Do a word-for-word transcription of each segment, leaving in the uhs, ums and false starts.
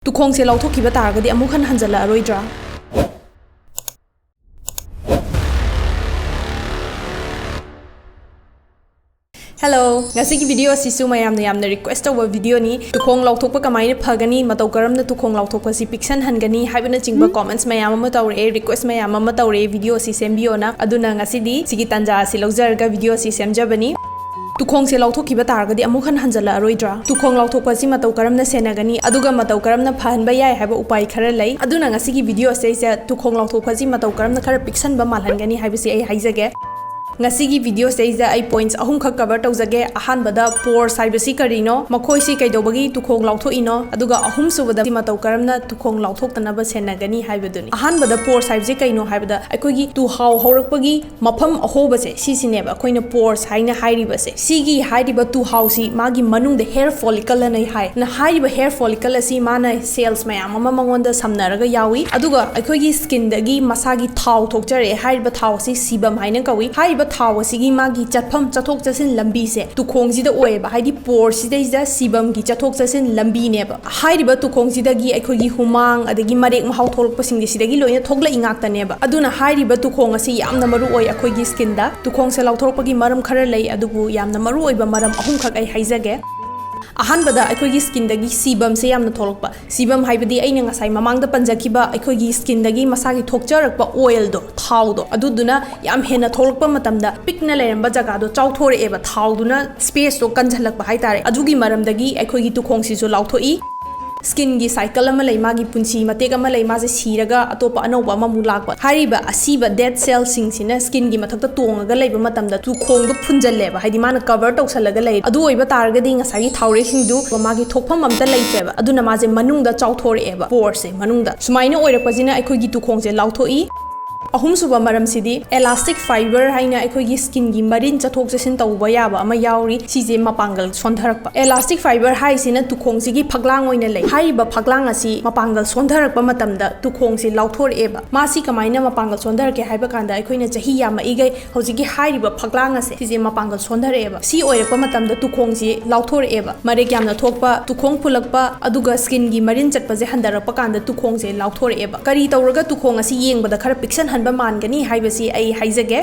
ꯇꯨꯈꯣꯡꯁꯦ ꯂꯧꯊꯣꯛꯈꯤꯕ ꯇꯥꯔꯒꯗꯤ ꯑꯃꯨꯛ ꯍꯟꯅ ꯍꯟꯖꯜꯂꯛꯑꯔꯣꯏꯗ꯭ꯔꯥ? Hello, ꯉꯁꯤꯒꯤ video ꯑꯁꯤꯁꯨ ꯃꯌꯥꯝꯅ ꯌꯥꯝꯅ request ꯇꯧꯕ videoꯅꯤ꯫ ꯇꯨꯈꯣꯡ ꯂꯧꯊꯣꯛꯄ ꯀꯃꯥꯏꯅ ꯐꯒꯅꯤ, ꯃꯇꯧ ꯀꯔꯝꯅ ꯇꯨꯈꯣꯡ ꯂꯧꯊꯣꯛꯄꯁꯤ ꯄꯤꯛꯁꯟꯍꯟꯒꯅꯤ ꯍꯥꯏꯕꯅꯆꯤꯡꯕ comments ꯃꯌꯥꯝ ꯑꯃ ꯇꯧꯔꯛꯑꯦ, request ꯃꯌꯥꯝ ꯑꯃ ꯇꯧꯔꯛꯑꯦ video ꯑꯁꯤ ꯁꯦꯝꯕꯤꯌꯣꯅ꯫ ꯑꯗꯨꯅ ꯉꯁꯤꯗꯤ ꯁꯤꯒꯤ ꯇꯥꯟꯖꯥ ꯑꯁꯤ ꯂꯧꯖꯔꯒ video ꯑꯁꯤ ꯁꯦꯝꯖꯕꯅꯤ꯫ ꯇꯨꯈꯣꯡꯁꯦ ꯂꯧꯊꯣꯛꯈꯤꯕ ꯇꯥꯔꯒꯗꯤ ꯑꯃꯨꯛ ꯍꯟꯅ ꯍꯟꯖꯜꯂꯛꯑꯔꯣꯏꯗ꯭ꯔꯥ? ꯇꯨꯈꯣꯡ ꯂꯧꯊꯣꯛꯄ ꯑꯁꯤ ꯃꯇꯧ ꯀꯔꯝꯅ ꯁꯦꯟꯅꯒꯅꯤ? ꯑꯗꯨꯒ ꯃꯇꯧ ꯀꯔꯝꯅ ꯐꯍꯟꯕ ꯌꯥꯏ ꯍꯥꯏꯕ ꯎꯄꯥꯏ ꯈꯔ ꯂꯩ꯫ ꯑꯗꯨꯅ ꯉꯁꯤꯒꯤ video ꯑꯁꯤꯗꯩꯁꯤꯗ ꯇꯨꯈꯣꯡ ꯂꯧꯊꯣꯛꯄ ꯑꯁꯤ ꯃꯇꯧ ꯀꯔꯝꯅ ꯈꯔ ꯄꯤꯛꯁꯟꯕ ꯃꯥꯜꯍꯟꯒꯅꯤ ꯍꯥꯏꯕꯁꯤ ꯑꯩ ꯍꯥꯏꯖꯒꯦ꯫ ꯉꯁꯤꯒꯤ video ꯑꯁꯤꯗꯩꯁꯤꯗ ꯑꯩ points ꯑꯍꯨꯝꯈꯛ cover ꯇꯧꯖꯒꯦ꯫ ꯑꯍꯥꯟꯕꯗ pores ꯍꯥꯏꯕꯁꯤ ꯀꯔꯤꯅꯣ, ꯃꯈꯣꯏꯁꯤ ꯀꯩꯗꯧꯕꯒꯤ ꯇꯨꯈꯣꯡ ꯂꯥꯎꯊꯣꯛꯏꯅꯣ, ꯑꯗꯨꯒ ꯑꯍꯨꯝꯁꯨꯕꯗ ꯃꯇꯧ ꯀꯔꯝꯅ ꯇꯨꯈꯣꯡ ꯂꯥꯎꯊꯣꯛꯇꯅꯕ ꯁꯦꯟꯅꯒꯅꯤ ꯍꯥꯏꯕꯗꯨꯅꯤ꯫ ꯑꯍꯥꯟꯕꯗ pores ꯍꯥꯏꯕꯁꯤ ꯀꯩꯅꯣ ꯍꯥꯏꯕꯗ ꯑꯩꯈꯣꯏꯒꯤ ꯇꯨꯍꯥꯎ ꯍꯧꯔꯛꯄꯒꯤ ꯃꯐꯝ ꯑꯍꯣꯕꯁꯦ ꯁꯤꯁꯤꯅꯦꯕ ꯑꯩꯈꯣꯏꯅ pores ꯍꯥꯏꯅ ꯍꯥꯏꯔꯤꯕꯁꯦ꯫ ꯁꯤꯒꯤ ꯍꯥꯏꯔꯤꯕ ꯇꯨꯍꯥꯎꯁꯤ ꯃꯥꯒꯤ ꯃꯅꯨꯡꯗ hair follicle ꯑꯅ ꯍꯥꯏ꯫ ꯅ ꯍꯥꯏꯔꯤꯕ hair follicle ꯑꯁꯤ ꯃꯥꯅ cells ꯃꯌꯥꯝ ꯑꯃ ꯃꯉꯣꯟꯗ ꯁꯝꯅꯔꯒ ꯌꯥꯎꯏ꯫ ꯑꯗꯨꯒ ꯑꯩꯈꯣꯏꯒꯤ skinꯗꯒꯤ ꯃꯁꯥꯒꯤ ꯊꯥꯎ ꯊꯣꯛꯆꯔꯛꯑꯦ꯫ ꯍꯥꯏꯔꯤꯕ ꯊꯥꯎ ꯑꯁꯤ sebum ꯍꯥꯏꯅ ꯀꯧꯏ꯫ ꯍꯥꯏꯔꯤꯕ ꯊꯥꯎ ꯑꯁꯤꯒꯤ ꯃꯥꯒꯤ ꯆꯠꯐꯝ, ꯆꯠꯊꯣꯛ ꯆꯠꯁꯤꯟ ꯂꯝꯕꯤꯁꯦ ꯇꯨꯈꯣꯡꯁꯤꯗ ꯑꯣꯏꯌꯦꯕ, ꯍꯥꯏꯗꯤ poreꯁꯤꯗꯩꯁꯤꯗ sebumꯒꯤ ꯆꯠꯊꯣꯛ ꯆꯠꯁꯤꯟ ꯂꯝꯕꯤꯅꯦꯕ꯫ ꯍꯥꯏꯔꯤꯕ ꯇꯨꯈꯣꯡꯁꯤꯗꯒꯤ ꯑꯩꯈꯣꯏꯒꯤ ꯍꯨꯃꯥꯡ ꯑꯗꯒꯤ ꯃꯔꯦꯛ ꯃꯍꯥꯎ ꯊꯣꯛꯂꯛꯄꯁꯤꯡꯁꯦ ꯁꯤꯗꯒꯤ ꯂꯣꯏꯅ ꯊꯣꯛꯂꯛꯏ ꯉꯥꯛꯇꯅꯦꯕ꯫ ꯑꯗꯨꯅ ꯍꯥꯏꯔꯤꯕ ꯇꯨꯈꯣꯡ ꯑꯁꯤ ꯌꯥꯝꯅ ꯃꯔꯨ ꯑꯣꯏ ꯑꯩꯈꯣꯏꯒꯤ skinꯗ꯫ ꯇꯨꯈꯣꯡꯁꯦ ꯂꯧꯊꯣꯔꯛꯄꯒꯤ ꯃꯔꯝ ꯈꯔ ꯂꯩ, ꯑꯗꯨꯕꯨ ꯌꯥꯝꯅ ꯃꯔꯨ ꯑꯣꯏꯕ ꯃꯔꯝ ꯑꯍꯨꯝꯈꯛ ꯑꯩ ꯍꯥꯏꯖꯒꯦ꯫ ꯑꯍꯥꯟꯕꯗ ꯑꯩꯈꯣꯏꯒꯤ skinꯗꯒꯤ sebumꯁꯦ ꯌꯥꯝꯅ ꯊꯣꯛꯂꯛꯄ꯫ Sebum ꯍꯥꯏꯕꯗꯤ ꯑꯩꯅ ꯉꯁꯥꯏ ꯃꯃꯥꯡꯗ ꯄꯟꯖꯈꯤꯕ ꯑꯩꯈꯣꯏꯒꯤ skinꯗꯒꯤ ꯃꯁꯥꯒꯤ ꯊꯣꯛꯆꯔꯛꯄ oilꯗꯣ, ꯊꯥꯎꯗꯣ, ꯑꯗꯨꯗꯨꯅ ꯌꯥꯝ ꯍꯦꯟꯅ ꯊꯣꯛꯂꯛꯄ ꯃꯇꯝꯗ ꯄꯤꯛꯅ ꯂꯩꯔꯝꯕ ꯖꯒꯥꯗꯣ ꯆꯥꯎꯊꯣꯔꯛꯑꯦꯕ꯫ ꯊꯥꯎꯗꯨꯅ spaceꯇꯣ ꯀꯟꯁꯤꯜꯂꯛꯄ ꯍꯥꯏꯇꯥꯔꯦ꯫ ꯑꯗꯨꯒꯤ ꯃꯔꯝꯗꯒꯤ ꯑꯩꯈꯣꯏꯒꯤ ꯇꯨꯈꯣꯡꯁꯤꯁꯨ ꯂꯥꯎꯊꯣꯛꯏ꯫ Skinꯒꯤ cycle ꯑꯃ ꯂꯩ, ꯃꯥꯒꯤ ꯄꯨꯟꯁꯤ ꯃꯇꯦꯛ ꯑꯃ ꯂꯩ, ꯃꯥꯁꯦ ꯁꯤꯔꯒ ꯑꯇꯣꯞꯄ ꯑꯅꯧꯕ ꯑꯃꯃꯨꯛ ꯂꯥꯛꯄ꯫ ꯍꯥꯏꯔꯤꯕ ꯑꯁꯤꯕ dead cellꯁꯤꯡꯁꯤꯅ skinꯒꯤ ꯃꯊꯛꯇ ꯇꯣꯡꯉꯒ ꯂꯩꯕ ꯃꯇꯝꯗ ꯇꯨꯈꯣꯡꯗꯣ ꯐꯨꯟꯖꯜꯂꯦꯕ, ꯍꯥꯏꯗꯤ ꯃꯥꯅ cover ꯇꯧꯁꯜꯂꯒ ꯂꯩ꯫ ꯑꯗꯨ ꯑꯣꯏꯕ ꯇꯥꯔꯒꯗꯤ ꯉꯁꯥꯏꯒꯤ ꯊꯥꯎꯔꯦꯛꯁꯤꯡꯗꯨ ꯃꯥꯒꯤ ꯊꯣꯛꯐꯝ ꯑꯝꯇ ꯂꯩꯇ꯭ꯔꯦꯕ, ꯑꯗꯨꯅ ꯃꯥꯁꯦ ꯃꯅꯨꯡꯗ ꯆꯥꯎꯊꯣꯔꯛꯑꯦꯕ, poresꯁꯦ ꯃꯅꯨꯡꯗ꯫ ꯁꯨꯃꯥꯏꯅ ꯑꯣꯏꯔꯛꯄꯁꯤꯅ ꯑꯩꯈꯣꯏꯒꯤ ꯇꯨꯈꯣꯡꯁꯦ ꯂꯥꯎꯊꯣꯛꯏ꯫ ꯑꯍꯨꯝꯁꯨꯕ ꯃꯔꯝꯁꯤꯗꯤ elastic fiber ꯍꯥꯏꯅ ꯑꯩꯈꯣꯏꯒꯤ skinꯒꯤ ꯃꯔꯤꯟ ꯆꯠꯊꯣꯛ ꯆꯠꯁꯤꯟ ꯇꯧꯕ ꯌꯥꯕ ꯑꯃ ꯌꯥꯎꯔꯤ꯫ ꯁꯤꯁꯦ ꯃꯄꯥꯡꯒꯜ ꯁꯣꯟꯊꯔꯛꯄ꯫ Elastic fiber ꯍꯥꯏꯁꯤꯅ ꯇꯨꯈꯣꯡꯁꯤꯒꯤ ꯐꯛꯂꯥꯡ ꯑꯣꯏꯅ ꯂꯩ꯫ ꯍꯥꯏꯔꯤꯕ ꯐꯛꯂꯥꯡ ꯑꯁꯤ ꯃꯄꯥꯡꯒꯜ ꯁꯣꯟꯊꯔꯛꯄ ꯃꯇꯝꯗ ꯇꯨꯈꯣꯡꯁꯦ ꯂꯥꯎꯊꯣꯔꯛꯑꯦꯕ꯫ ꯃꯥꯁꯤ ꯀꯃꯥꯏꯅ ꯃꯄꯥꯡꯒꯜ ꯁꯣꯟꯊꯔꯛꯀꯦ ꯍꯥꯏꯕ ꯀꯥꯟꯗ, ꯑꯩꯈꯣꯏꯅ ꯆꯍꯤ ꯌꯥꯝꯃꯛꯏꯈꯩ ꯍꯧꯖꯤꯛꯀꯤ ꯍꯥꯏꯔꯤꯕ ꯐꯛꯂꯥꯡ ꯑꯁꯦ ꯁꯤꯁꯦ ꯃꯄꯥꯡꯒꯜ ꯁꯣꯟꯊꯔꯛꯑꯦꯕ꯫ ꯁꯤ ꯑꯣꯏꯔꯛꯄ ꯃꯇꯝꯗ ꯇꯨꯈꯣꯡꯁꯤ ꯂꯥꯎꯊꯣꯔꯛꯑꯦꯕ꯫ ꯃꯔꯦꯛ ꯌꯥꯝꯅ ꯊꯣꯛꯄ, ꯇꯨꯈꯣꯡ ꯐꯨꯜꯂꯛꯄ, ꯑꯗꯨꯒ skinꯒꯤ ꯃꯔꯤꯟ ꯆꯠꯄꯁꯦ ꯍꯟꯊꯔꯛꯄ ꯀꯥꯟꯗ ꯇꯨꯈꯣꯡꯁꯦ ꯂꯥꯎꯊꯣꯔꯛꯑꯦꯕ꯫ ꯀꯔꯤ ꯇꯧꯔꯒ ꯇꯨꯈꯣꯡ ꯑꯁꯤ ꯌꯦꯡꯕꯗ ꯈꯔ ꯄꯤꯛꯁꯟꯍꯟꯕ ꯃꯥꯟꯒꯅꯤ ꯍꯥꯏꯕꯁꯤ ꯑꯩ ꯍꯥꯏꯖꯒꯦ꯫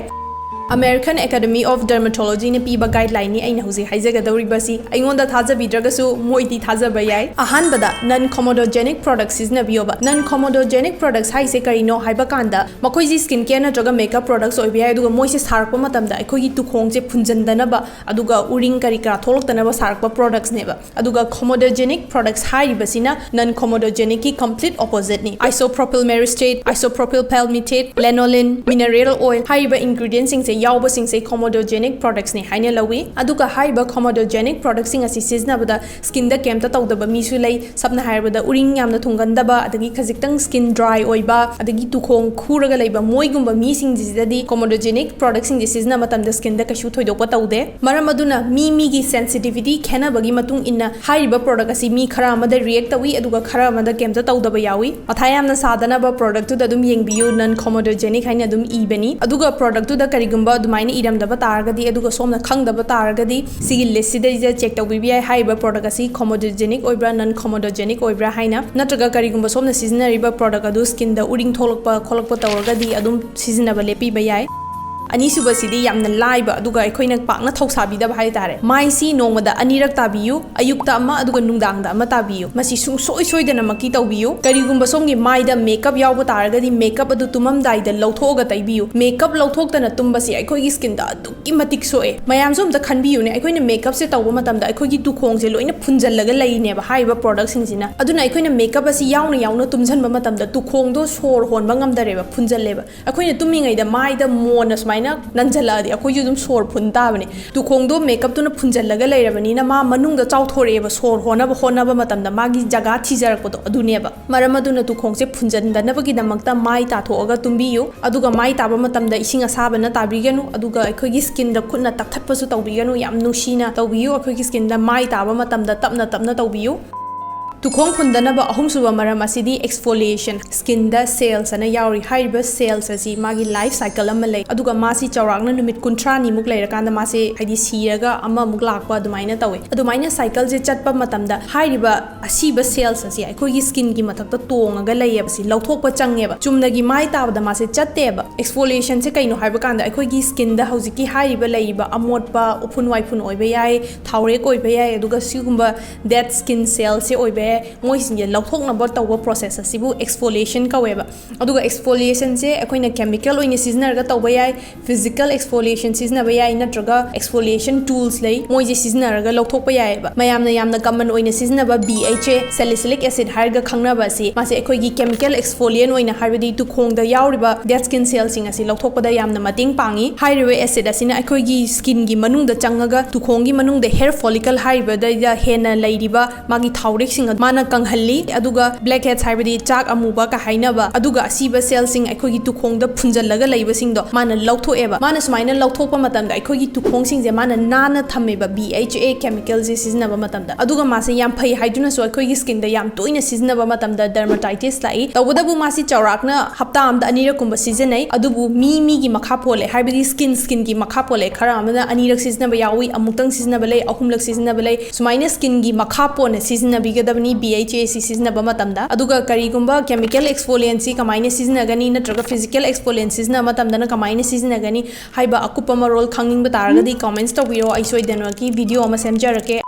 American Academy of Dermatologyꯅ ꯄꯤꯕ guidelineꯅꯤ ꯑꯩꯅ ꯍꯧꯖꯤꯛ ꯍꯥꯏꯖꯒꯗꯧꯔꯤꯕꯁꯤ꯫ ꯑꯩꯉꯣꯟꯗ ꯊꯥꯖꯕꯤꯗ꯭ꯔꯒꯁꯨ ꯃꯣꯏꯗꯤ ꯊꯥꯖꯕ ꯌꯥꯏ꯫ ꯑꯍꯥꯟꯕꯗ, non comedogenic product ꯁꯤꯖꯤꯟꯅꯕꯤꯌꯣꯕ꯫ Non comedogenic products ꯍꯥꯏꯁꯦ ꯀꯔꯤꯅꯣ ꯍꯥꯏꯕ ꯀꯥꯟꯗ, ꯃꯈꯣꯏꯁꯤ skin care ꯅꯠꯇ꯭ꯔꯒ makeup products ꯑꯣꯏꯕ ꯌꯥꯏ, ꯑꯗꯨꯒ ꯃꯣꯏꯁꯦ ꯁꯥꯔꯛꯄ ꯃꯇꯝꯗ ꯑꯩꯈꯣꯏꯒꯤ ꯇꯨꯈꯣꯡꯁꯦ ꯐꯨꯟꯖꯟꯗꯅꯕ, ꯑꯗꯨꯒ ꯎꯔꯤꯡ ꯀꯔꯤ ꯀꯔꯥ ꯊꯣꯛꯂꯛꯇꯅꯕ ꯁꯥꯔꯛꯄ productsꯅꯦꯕ꯫ ꯑꯗꯨꯒ comedogenic products ꯍꯥꯏꯔꯤꯕꯁꯤꯅ non comedogenic ꯀꯤ complete oppositeꯅꯤ꯫ Isopropyl myristoate, isopropyl palmitate, lanolin, mineral oil ꯍꯥꯏꯔꯤꯕ ingredientꯁꯤꯡꯁꯦ ꯌꯥꯎꯕꯁꯤꯡꯁꯦ comedogenic productsꯅꯤ ꯍꯥꯏꯅ ꯂꯧꯏ꯫ ꯑꯗꯨꯒ ꯍꯥꯏꯔꯤꯕ comedogenic productꯁꯤꯡ ꯑꯁꯤ ꯁꯤꯖꯤꯟꯅꯕꯗ skinꯗ ꯀꯩꯝꯇ ꯇꯧꯗꯕ ꯃꯤꯁꯨ ꯂꯩ꯫ ꯁꯝꯅ ꯍꯥꯏꯔꯕꯗ ꯎꯔꯤꯡ ꯌꯥꯝꯅ ꯊꯨꯡꯒꯟꯗꯕ, ꯑꯗꯒꯤ ꯈꯖꯤꯛꯇꯪ skin dry ꯑꯣꯏꯕ, ꯑꯗꯒꯤ ꯇꯨꯈꯣꯡ ꯈꯨꯔꯒ ꯂꯩꯕ, ꯃꯣꯏꯒꯨꯝꯕ ꯃꯤꯁꯤꯡꯁꯤꯗꯗꯤ comedogenic productꯁꯤꯡꯁꯦ ꯁꯤꯖꯤꯟꯅꯕ ꯃꯇꯝꯗ skinꯗ ꯀꯩꯁꯨ ꯊꯣꯏꯗꯣꯛꯄ ꯇꯧꯗꯦ꯫ ꯃꯔꯝ ꯑꯗꯨꯅ ꯃꯤ ꯃꯤꯒꯤ sensitivity ꯈꯦꯠꯅꯕꯒꯤ ꯃꯇꯨꯡ ꯏꯟꯅ ꯍꯥꯏꯔꯤꯕ product ꯑꯁꯤ ꯃꯤ ꯈꯔ ꯑꯃꯗ react ꯇꯧꯏ, ꯑꯗꯨꯒ ꯈꯔ ꯑꯃꯗ ꯀꯩꯝꯇ ꯇꯧꯗꯕ ꯌꯥꯎꯏ꯫ ꯃꯊꯥ ꯌꯥꯝꯅ ꯁꯥꯗꯅꯕ productꯇꯨꯗ ꯑꯗꯨꯝ ꯌꯦꯡꯕꯤꯌꯨ, non comedogenic ꯍꯥꯏꯅ ꯑꯗꯨꯝ ꯏꯕꯅꯤ꯫ ꯑꯗꯨꯒ productꯇꯨꯗ ꯀꯔꯤꯒꯨꯝꯕ ꯑꯗꯨꯃꯥꯏꯅ ꯏꯔꯝꯗꯕ ꯇꯥꯔꯒꯗꯤ, ꯑꯗꯨꯒ ꯁꯣꯝꯅ ꯈꯪꯗꯕ ꯇꯥꯔꯒꯗꯤ, ꯁꯤꯒꯤ listꯁꯤꯗꯩꯗ check ꯇꯧꯕꯤꯕ ꯌꯥꯏ, ꯍꯥꯏꯔꯤꯕ product ꯑꯁꯤ comedogenic ꯑꯣꯏꯕ꯭ꯔꯥ, non comedogenic ꯑꯣꯏꯕ꯭ꯔꯥ ꯍꯥꯏꯅ꯫ ꯅꯠꯇ꯭ꯔꯒ ꯀꯔꯤꯒꯨꯝꯕ ꯁꯣꯝꯅ ꯁꯤꯖꯤꯟꯅꯔꯤꯕ product ꯑꯗꯨ skinꯗ ꯎꯔꯤꯡ ꯊꯣꯛꯂꯛꯄ ꯈꯣꯠꯂꯛꯄ ꯇꯧꯔꯒꯗꯤ ꯑꯗꯨꯝ ꯁꯤꯖꯤꯟꯅꯕ ꯂꯦꯞꯄꯤꯕ ꯌꯥꯏ꯫ ꯑꯅꯤꯁꯨꯕꯁꯤꯗꯤ ꯌꯥꯝꯅ ꯂꯥꯏꯕ, ꯑꯗꯨꯒ ꯑꯩꯈꯣꯏꯅ ꯄꯥꯛꯅ ꯊꯧꯁꯥꯕꯤꯗꯕ ꯍꯥꯏꯇꯥꯔꯦ꯫ ꯃꯥꯏꯁꯤ ꯅꯣꯡꯃꯗ ꯑꯅꯤꯔꯛ ꯇꯥꯕꯤꯌꯨ, ꯑꯌꯨꯛꯇ ꯑꯃ ꯑꯗꯨꯒ ꯅꯨꯡꯗꯥꯡꯗ ꯑꯃ ꯇꯥꯕꯤꯌꯨ꯫ ꯃꯁꯤ ꯁꯨꯡꯁꯣꯏ ꯁꯣꯏꯗꯅꯃꯛꯀꯤ ꯇꯧꯕꯤꯌꯨ꯫ ꯀꯔꯤꯒꯨꯝꯕ ꯁꯣꯝꯒꯤ ꯃꯥꯏꯗ makeup ꯌꯥꯎꯕ ꯇꯥꯔꯒꯗꯤ, makeup ꯑꯗꯨ ꯇꯨꯝꯃꯝꯗꯥꯏꯗ ꯂꯧꯊꯣꯛꯑꯒ ꯇꯩꯕꯤꯌꯨ꯫ Makeup ꯂꯧꯊꯣꯛꯇꯅ ꯇꯨꯝꯕꯁꯤ ꯑꯩꯈꯣꯏꯒꯤ skinꯗ ꯑꯗꯨꯛꯀꯤ ꯃꯇꯤꯛ ꯁꯣꯛꯑꯦ꯫ ꯃꯌꯥꯝꯁꯨ ꯑꯝꯇ ꯈꯟꯕꯤꯌꯨꯅꯦ, ꯑꯩꯈꯣꯏꯅ makeupꯁꯦ ꯇꯧꯕ ꯃꯇꯝꯗ ꯑꯩꯈꯣꯏꯒꯤ ꯇꯨꯈꯣꯡꯁꯦ ꯂꯣꯏꯅ ꯐꯨꯟꯖꯜꯂꯒ ꯂꯩꯔꯤꯅꯦꯕ ꯍꯥꯏꯔꯤꯕ productꯁꯤꯡꯁꯤꯅ꯫ ꯑꯗꯨꯅ ꯑꯩꯈꯣꯏꯅ makeup ꯑꯁꯤ ꯌꯥꯎꯅ ꯌꯥꯎꯅ ꯇꯨꯝꯁꯟꯕ ꯃꯇꯝꯗ ꯇꯨꯈꯣꯡꯗꯣ ꯁꯣꯔ ꯍꯣꯟꯕ ꯉꯝꯗꯔꯦꯕ, ꯐꯨꯟꯖꯜꯂꯦꯕ꯫ ꯑꯩꯈꯣꯏꯅ ꯇꯨꯝꯃꯤꯉꯩꯗ ꯃꯥꯏꯗ ꯃꯣꯟꯅ ꯁꯨꯃꯥꯏꯅ ꯍꯥꯏꯅ ꯅꯟꯖꯜꯂꯛꯑꯗꯤ ꯑꯩꯈꯣꯏꯁꯨ ꯑꯗꯨꯝ ꯁꯣꯔ ꯐꯨꯟ ꯇꯥꯕꯅꯦ꯫ ꯇꯨꯈꯣꯡꯗꯣ ꯃꯦꯀꯞꯇꯨꯅ ꯐꯨꯟꯖꯜꯂꯒ ꯂꯩꯔꯕꯅꯤꯅ ꯃꯥ ꯃꯅꯨꯡꯗ ꯆꯥꯎꯊꯣꯔꯛꯑꯦꯕ, ꯁꯣꯔ ꯍꯣꯟꯅꯕ ꯍꯣꯠꯅꯕ ꯃꯇꯝꯗ ꯃꯥꯒꯤ ꯖꯒꯥ ꯊꯤꯖꯔꯛꯄꯗꯣ ꯑꯗꯨꯅꯦꯕ꯫ ꯃꯔꯝ ꯑꯗꯨꯅ ꯇꯨꯈꯣꯡꯁꯦ ꯐꯨꯟꯖꯟꯗꯅꯕꯒꯤꯗꯃꯛꯇ ꯃꯥꯏ ꯇꯥꯊꯣꯛꯑꯒ ꯇꯨꯝꯕꯤꯌꯨ꯫ ꯑꯗꯨꯒ ꯃꯥꯏ ꯇꯥꯕ ꯃꯇꯝꯗ ꯏꯁꯤꯡ ꯑꯁꯥꯕꯅ ꯇꯥꯕꯤꯒꯅꯨ꯫ ꯑꯗꯨꯒ ꯑꯩꯈꯣꯏꯒꯤ skinꯗ ꯈꯨꯠꯅ ꯇꯛꯊꯠꯄꯁꯨ ꯇꯧꯕꯤꯒꯅꯨ꯫ ꯌꯥꯝ ꯅꯨꯡꯁꯤꯅ ꯇꯧꯕꯤꯌꯨ꯫ ꯑꯩꯈꯣꯏꯒꯤ skinꯗ ꯃꯥꯏ ꯇꯥꯕ ꯃꯇꯝꯗ ꯇꯞꯅ ꯇꯞꯅ ꯇꯧꯕꯤꯌꯨ꯫ ꯇꯨꯈꯣꯡ ꯐꯨꯟꯗꯅꯕ ꯑꯍꯨꯝꯁꯨꯕ ꯃꯔꯝ ꯑꯁꯤꯗꯤ exfoliation꯫ Skinꯗ cells ꯑꯅ ꯌꯥꯎꯔꯤ꯫ ꯍꯥꯏꯔꯤꯕ cells ꯑꯁꯤ ꯃꯥꯒꯤ life cycle ꯑꯃ ꯂꯩ, ꯑꯗꯨꯒ ꯃꯥꯁꯤ ꯆꯥꯎꯔꯥꯛꯅ ꯅꯨꯃꯤꯠ ꯀꯨꯟꯊ꯭ꯔꯥꯅꯤꯃꯨꯛ ꯂꯩꯔꯀꯥꯟꯗ ꯃꯥꯁꯦ, ꯍꯥꯏꯗꯤ, ꯁꯤꯔꯒ ꯑꯃꯃꯨꯛ ꯂꯥꯛꯄ ꯑꯗꯨꯃꯥꯏꯅ ꯇꯧꯋꯦ꯫ ꯑꯗꯨꯃꯥꯏꯅ cycleꯁꯦ ꯆꯠꯄ ꯃꯇꯝꯗ ꯍꯥꯏꯔꯤꯕ ꯑꯁꯤꯕ cells ꯑꯁꯤ ꯑꯩꯈꯣꯏꯒꯤ skinꯒꯤ ꯃꯊꯛꯇ ꯇꯣꯡꯉꯒ ꯂꯩꯌꯦꯕ, ꯁꯤ ꯂꯧꯊꯣꯛꯄ ꯆꯪꯉꯦꯕ꯫ ꯆꯨꯝꯅꯒꯤ ꯃꯥꯏ ꯇꯥꯕꯗ ꯃꯥꯁꯦ ꯆꯠꯇꯦꯕ꯫ Exfoliationꯁꯦ ꯀꯩꯅꯣ ꯍꯥꯏꯕ ꯀꯥꯟꯗ ꯑꯩꯈꯣꯏꯒꯤ skinꯗ ꯍꯧꯖꯤꯛꯀꯤ ꯍꯥꯏꯔꯤꯕ ꯂꯩꯔꯤꯕ ꯑꯃꯣꯠꯄ ꯎꯐꯨꯟ ꯋꯥꯏꯐꯨꯟ ꯑꯣꯏꯕ ꯌꯥꯏ, ꯊꯥꯎꯔꯦꯛ ꯑꯣꯏꯕ ꯌꯥꯏ, ꯑꯗꯨꯒ ꯁꯤꯒꯨꯝꯕ dead skin cellꯁꯦ ꯑꯣꯏꯕ ꯌꯥꯏ, ꯃꯣꯏꯁꯤꯡꯁꯦ ꯂꯧꯊꯣꯛꯅꯕ ꯇꯧꯕ process ꯑꯁꯤꯕꯨ exfoliation ꯀꯧꯋꯦꯕ꯫ ꯑꯗꯨꯒ exfoliationꯁꯦ ꯑꯩꯈꯣꯏꯅ chemical ꯑꯣꯏꯅ ꯁꯤꯖꯤꯟꯅꯔꯒ ꯇꯧꯕ ꯌꯥꯏ, physical exfoliation ꯁꯤꯖꯤꯟꯅꯕ ꯌꯥꯏ, ꯅꯠꯇ꯭ꯔꯒ exfoliation tools ꯂꯩ, ꯃꯣꯏꯁꯦ ꯁꯤꯖꯤꯟꯅꯔꯒ ꯂꯧꯊꯣꯛꯄ ꯌꯥꯏꯑꯕ꯫ ꯃꯌꯥꯝꯅ ꯌꯥꯝꯅ common ꯑꯣꯏꯅ ꯁꯤꯖꯤꯟꯅꯕ B H A, salicylic acid ꯍꯥꯏꯔꯒ ꯈꯪꯅꯕ ꯑꯁꯤ, ꯃꯥꯁꯦ ꯑꯩꯈꯣꯏꯒꯤ chemical exfoliant ꯑꯣꯏꯅ, ꯍꯥꯏꯕꯗꯤ ꯇꯨꯈꯣꯡꯗ ꯌꯥꯎꯔꯤꯕ dead skin cellꯁꯤꯡ ꯑꯁꯤ ꯂꯧꯊꯣꯛꯄꯗ ꯌꯥꯝꯅ ꯃꯇꯦꯡ ꯄꯥꯡꯉꯤ꯫ ꯍꯥꯏꯔꯤꯕ acid ꯑꯁꯤꯅ ꯑꯩꯈꯣꯏꯒꯤ skinꯒꯤ ꯃꯅꯨꯡꯗ ꯆꯪꯉꯒ ꯇꯨꯈꯣꯡꯒꯤ ꯃꯅꯨꯡꯗ hair follicle ꯍꯥꯏꯔꯤꯕꯗꯩꯗ ꯍꯦꯟꯅ ꯂꯩꯔꯤꯕ ꯃꯥꯒꯤ ꯊꯥꯎꯔꯦꯛꯁꯤꯡ ꯑꯗꯨ ꯃꯥꯅ ꯀꯪꯍꯜꯂꯤ꯫ ꯑꯗꯨꯒ blackheads ꯍꯥꯏꯕꯗꯤ ꯆꯥꯛ ꯑꯃꯨꯕ ꯀ ꯍꯥꯏꯅꯕ, ꯑꯗꯨꯒ ꯑꯁꯤꯕ cellꯁꯤꯡ ꯑꯩꯈꯣꯏꯒꯤ ꯇꯨꯈꯣꯡꯗ ꯐꯨꯟꯖꯜꯂꯒ ꯂꯩꯕꯁꯤꯡꯗꯣ ꯃꯥꯅ ꯂꯧꯊꯣꯛꯑꯦꯕ꯫ ꯃꯥꯅ ꯁꯨꯃꯥꯏꯅ ꯂꯧꯊꯣꯛꯄ ꯃꯇꯝꯗ ꯑꯩꯈꯣꯏꯒꯤ ꯇꯨꯈꯣꯡꯁꯤꯡꯁꯦ ꯃꯥꯅ ꯅꯥꯟꯅ ꯊꯝꯃꯦꯕ B H A chemicalꯁꯦ ꯁꯤꯖꯤꯟꯅꯕ ꯃꯇꯝꯗ꯫ ꯑꯗꯨꯒ ꯃꯥꯁꯦ ꯌꯥꯝ ꯐꯩ ꯍꯥꯏꯗꯨꯅꯁꯨ ꯑꯩꯈꯣꯏꯒꯤ skinꯗ ꯌꯥꯝ ꯇꯣꯏꯅ ꯁꯤꯖꯤꯟꯅꯕ ꯃꯇꯝꯗ dermatitis ꯂꯥꯛꯏ꯫ ꯇꯧꯕꯇꯕꯨ ꯃꯥꯁꯤ ꯆꯥꯎꯔꯥꯛꯅ ꯍꯞꯇꯥ ꯑꯃꯗ ꯑꯅꯤꯔꯛꯀꯨꯝꯕ ꯁꯤꯖꯤꯟꯅꯩ꯫ ꯑꯗꯨꯕꯨ ꯃꯤ ꯃꯤꯒꯤ ꯃꯈꯥ ꯄꯣꯜꯂꯦ, ꯍꯥꯏꯕꯗꯤ skin skinꯒꯤ ꯃꯈꯥ ꯄꯣꯜꯂꯦ꯫ ꯈꯔ ꯑꯃꯅ ꯑꯅꯤꯔꯛ ꯁꯤꯖꯤꯟꯅꯕ ꯌꯥꯎꯏ, ꯑꯃꯨꯛꯇꯪ ꯁꯤꯖꯤꯟꯅꯕ ꯂꯩ, ꯑꯍꯨꯝꯂꯛ ꯁꯤꯖꯤꯟꯅꯕ ꯂꯩ꯫ ꯁꯨꯃꯥꯏꯅ skinꯒꯤ ꯃꯈꯥ ꯄꯣꯟꯅ ꯁꯤꯖꯤꯟꯅꯕꯤꯒꯗꯕꯅꯤ B H A ꯁꯤ ꯁꯤꯖꯤꯟꯅꯕ ꯃꯇꯝꯗ꯫ ꯑꯗꯨꯒ ꯀꯔꯤꯒꯨꯝꯕ chemical exfoliantꯁꯤ ꯀꯃꯥꯏꯅ ꯁꯤꯖꯤꯟꯅꯒꯅꯤ ꯅꯠꯇ꯭ꯔꯒ physical exfoliant ꯁꯤꯖꯤꯟꯅꯕ ꯃꯇꯝꯗꯅ ꯀꯃꯥꯏꯅ ꯁꯤꯖꯤꯟꯅꯒꯅꯤ ꯍꯥꯏꯕ ꯑꯀꯨꯞꯄ ꯃꯔꯣꯜ ꯈꯪꯅꯤꯡꯕ ꯇꯥꯔꯒꯗꯤ comments ꯇꯧꯕꯤꯔꯣ, ꯑꯩ ꯁꯣꯏꯗꯅꯃꯛꯀꯤ video ꯑꯃ ꯁꯦꯝꯖꯔꯛꯀꯦ꯫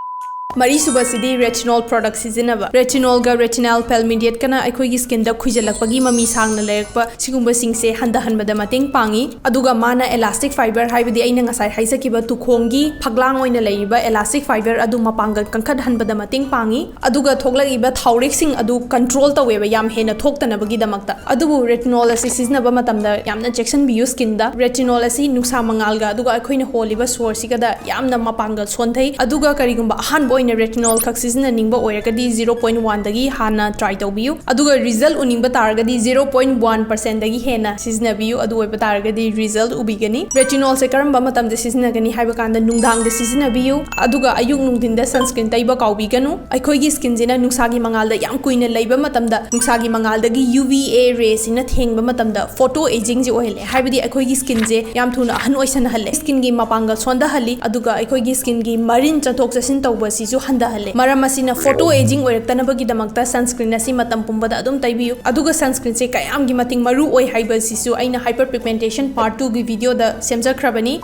ꯃꯔꯤꯁꯨꯕꯁꯤꯗꯤ retinol product ꯁꯤꯖꯤꯟꯅꯕ꯫ Retinolꯒ retinal palmitideꯀꯅ ꯑꯩꯈꯣꯏꯒꯤ skinꯗ ꯈꯨꯏꯖꯜꯂꯛꯄꯒꯤ ꯃꯃꯤ ꯁꯥꯡꯅ ꯂꯩꯔꯛꯄ ꯁꯤꯒꯨꯝꯕꯁꯤꯡꯁꯦ ꯍꯟꯊꯍꯟꯕꯗ ꯃꯇꯦꯡ ꯄꯥꯡꯉꯤ꯫ ꯑꯗꯨꯒ ꯃꯥꯅ elastic fiber, ꯍꯥꯏꯕꯗꯤ ꯑꯩꯅ ꯉꯁꯥꯏ ꯍꯥꯏꯖꯈꯤꯕ ꯇꯨꯈꯣꯡꯒꯤ ꯐꯛꯂꯥꯡ ꯑꯣꯏꯅ ꯂꯩꯔꯤꯕ elastic fiber ꯑꯗꯨ ꯃꯄꯥꯡꯒꯜ ꯀꯟꯈꯠꯍꯟꯕꯗ ꯃꯇꯦꯡ ꯄꯥꯡꯉꯤ꯫ ꯑꯗꯨꯒ ꯊꯣꯛꯂꯛꯏꯕ ꯊꯥꯎꯔꯦꯛꯁꯤꯡ ꯑꯗꯨ control ꯇꯧꯋꯦꯕ, ꯌꯥꯝ ꯍꯦꯟꯅ ꯊꯣꯛꯇꯅꯕꯒꯤꯗꯃꯛꯇ꯫ ꯑꯗꯨꯕꯨ retinol ꯑꯁꯤ ꯁꯤꯖꯤꯟꯅꯕ ꯃꯇꯝꯗ ꯌꯥꯝꯅ ꯆꯦꯛꯁꯤꯟꯕꯤꯌꯨ skinꯗ꯫ Retinol ꯑꯁꯤ ꯅꯨꯡꯁꯥ ꯃꯉꯥꯜꯒ ꯑꯗꯨꯒ ꯑꯩꯈꯣꯏꯅ ꯍꯣꯜꯂꯤꯕ soreꯁꯤꯒꯗ ꯌꯥꯝꯅ ꯃꯄꯥꯡꯒꯜ ꯁꯣꯟꯊꯩ꯫ ꯑꯗꯨꯒ ꯀꯔꯤꯒꯨꯝꯕ ꯑꯍꯥꯟꯕ ꯑꯣꯏꯅ retinol ꯈꯛ ꯁꯤꯖꯤꯟꯅꯅꯤꯡꯕ ꯑꯣꯏꯔꯒꯗꯤ zero point oneꯗꯒꯤ ꯍꯥꯟꯅ try ꯇꯧꯕꯤꯌꯨ꯫ ꯑꯗꯨꯒ result ꯎꯅꯤꯡꯕ ꯇꯥꯔꯒꯗꯤ zero point one percentꯗꯒꯤ ꯍꯦꯟꯅ ꯁꯤꯖꯤꯟꯅꯕꯤꯌꯨ꯫ ꯑꯗꯨ ꯑꯣꯏꯕ ꯇꯥꯔꯒꯗꯤ result ꯎꯕꯤꯒꯅꯤ꯫ Retinolꯁꯦ ꯀꯔꯝꯕ ꯃꯇꯝꯗ ꯁꯤꯖꯤꯟꯅꯒꯅꯤ ꯍꯥꯏꯕ ꯀꯥꯟꯗ ꯅꯨꯡꯗꯥꯡꯗ ꯁꯤꯖꯤꯟꯅꯕꯤꯌꯨ꯫ ꯑꯗꯨꯒ ꯑꯌꯨꯛ ꯅꯨꯡꯊꯤꯟꯗ sunscreen ꯇꯩꯕ ꯀꯥꯎꯕꯤꯒꯅꯨ꯫ ꯑꯩꯈꯣꯏꯒꯤ skinꯁꯤꯅ ꯅꯨꯡꯁꯥꯒꯤ ꯃꯉꯥꯜꯗ ꯌꯥꯝ ꯀꯨꯏꯅ ꯂꯩꯕ ꯃꯇꯝꯗ ꯅꯨꯡꯁꯥꯒꯤ ꯃꯉꯥꯜꯗꯒꯤ UVA rayꯁꯤꯡꯅ ꯊꯦꯡꯕ ꯃꯇꯝꯗ photo agingꯁꯤ ꯑꯣꯏꯍꯜꯂꯦ, ꯍꯥꯏꯕꯗꯤ ꯑꯩꯈꯣꯏꯒꯤ skinꯁꯦ ꯌꯥꯝ ꯊꯨꯅ ꯑꯍꯟ ꯑꯣꯏꯁꯟꯍꯜꯂꯦ, skinꯒꯤ ꯃꯄꯥꯡꯒꯜ ꯁꯣꯟꯊꯍꯜꯂꯤ, ꯑꯗꯨꯒ ꯑꯩꯈꯣꯏꯒꯤ skinꯒꯤ ꯃꯔꯤꯟ ꯆꯠꯊꯣꯛ ꯆꯠꯁꯤꯟ ꯇꯧꯕꯁꯤꯁꯨ ꯍꯟꯊꯍꯜꯂꯦ꯫ ꯃꯔꯝ ꯑꯁꯤꯅ photo aging ꯑꯣꯏꯔꯛꯇꯅꯕꯒꯤꯗꯃꯛꯇ sunscreen ꯑꯁꯤ ꯃꯇꯝ ꯄꯨꯝꯕꯗ ꯑꯗꯨꯝ ꯇꯩꯕꯤꯌꯨ꯫ ꯑꯗꯨꯒ sunscreenꯁꯦ ꯀꯌꯥꯝꯒꯤ ꯃꯇꯤꯛ ꯃꯔꯨ ꯑꯣꯏ ꯍꯥꯏꯕꯁꯤꯁꯨ ꯑꯩꯅ hyperpigmentation part twoꯒꯤ videoꯗ ꯁꯦꯝꯖꯈ꯭ꯔꯕꯅꯤ꯫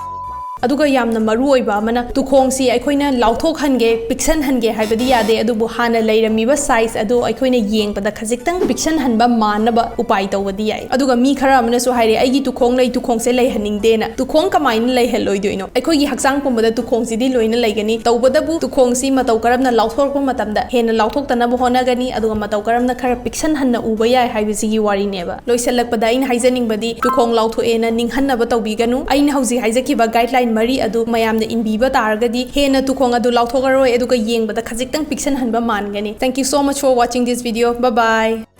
ꯑꯗꯨꯒ ꯌꯥꯝꯅ ꯃꯔꯨ ꯑꯣꯏꯕ ꯑꯃꯅ, ꯇꯨꯈꯣꯡꯁꯤ ꯑꯩꯈꯣꯏꯅ ꯂꯥꯎꯊꯣꯛꯍꯟꯒꯦ, ꯄꯤꯛꯁꯟꯍꯟꯒꯦ ꯍꯥꯏꯕꯗꯤ ꯌꯥꯗꯦ, ꯑꯗꯨꯕꯨ ꯍꯥꯟꯅ ꯂꯩꯔꯝꯃꯤꯕ size ꯑꯗꯨ ꯑꯩꯈꯣꯏꯅ ꯌꯦꯡꯕꯗ ꯈꯖꯤꯛꯇꯪ ꯄꯤꯛꯁꯟꯍꯟꯕ ꯃꯥꯟꯅꯕ ꯎꯄꯥꯏ ꯇꯧꯕꯗꯤ ꯌꯥꯏ꯫ ꯑꯗꯨꯒ ꯃꯤ ꯈꯔ ꯑꯃꯅꯁꯨ ꯍꯥꯏꯔꯦ, "ꯑꯩꯒꯤ ꯇꯨꯈꯣꯡ ꯂꯩ, ꯇꯨꯈꯣꯡꯁꯦ ꯂꯩꯍꯟꯅꯤꯡꯗꯦꯅ"꯫ ꯇꯨꯈꯣꯡ ꯀꯃꯥꯏꯅ ꯂꯩꯍꯜꯂꯣꯏꯗꯣꯏꯅꯣ? ꯑꯩꯈꯣꯏꯒꯤ ꯍꯛꯆꯥꯡ ꯄꯨꯝꯕꯗ ꯇꯨꯈꯣꯡꯁꯤꯗꯤ ꯂꯣꯏꯅ ꯂꯩꯒꯅꯤ, ꯇꯧꯕꯇꯕꯨ ꯇꯨꯈꯣꯡꯁꯤ ꯃꯇꯧ ꯀꯔꯝꯅ ꯂꯥꯎꯊꯣꯔꯛꯄ ꯃꯇꯝꯗ ꯍꯦꯟꯅ ꯂꯥꯎꯊꯣꯛꯇꯅꯕ ꯍꯣꯠꯅꯒꯅꯤ, ꯑꯗꯨꯒ ꯃꯇꯧ ꯀꯔꯝꯅ ꯈꯔ ꯄꯤꯛꯁꯟꯍꯟꯅ ꯎꯕ ꯌꯥꯏ ꯍꯥꯏꯕꯁꯤꯒꯤ ꯋꯥꯔꯤꯅꯦꯕ꯫ ꯂꯣꯏꯁꯤꯜꯂꯛꯄꯗ ꯑꯩꯅ ꯍꯥꯏꯖꯅꯤꯡꯕꯗꯤ, ꯇꯨꯈꯣꯡ ꯂꯥꯎꯊꯣꯛꯑꯦꯅ ꯅꯤꯡꯍꯟꯅꯕ ꯇꯧꯕꯤꯒꯅꯨ꯫ ꯑꯩꯅ ꯍꯧꯖꯤꯛ ꯍꯥꯏꯖꯈꯤꯕ guideline ꯃꯔꯤ ꯑꯗꯨ ꯃꯌꯥꯝꯅ ꯏꯟꯕꯤꯕ ꯇꯥꯔꯒꯗꯤ ꯍꯦꯟꯅ ꯇꯨꯈꯣꯡ ꯑꯗꯨ ꯂꯥꯎꯊꯣꯛꯑꯔꯣꯏ, ꯑꯗꯨꯒ ꯌꯦꯡꯕꯗ ꯈꯖꯤꯛꯇꯪ ꯄꯤꯛꯁꯟꯍꯟꯕ ꯃꯥꯟꯒꯅꯤ꯫ Thank you so much for watching this video. Bye bye.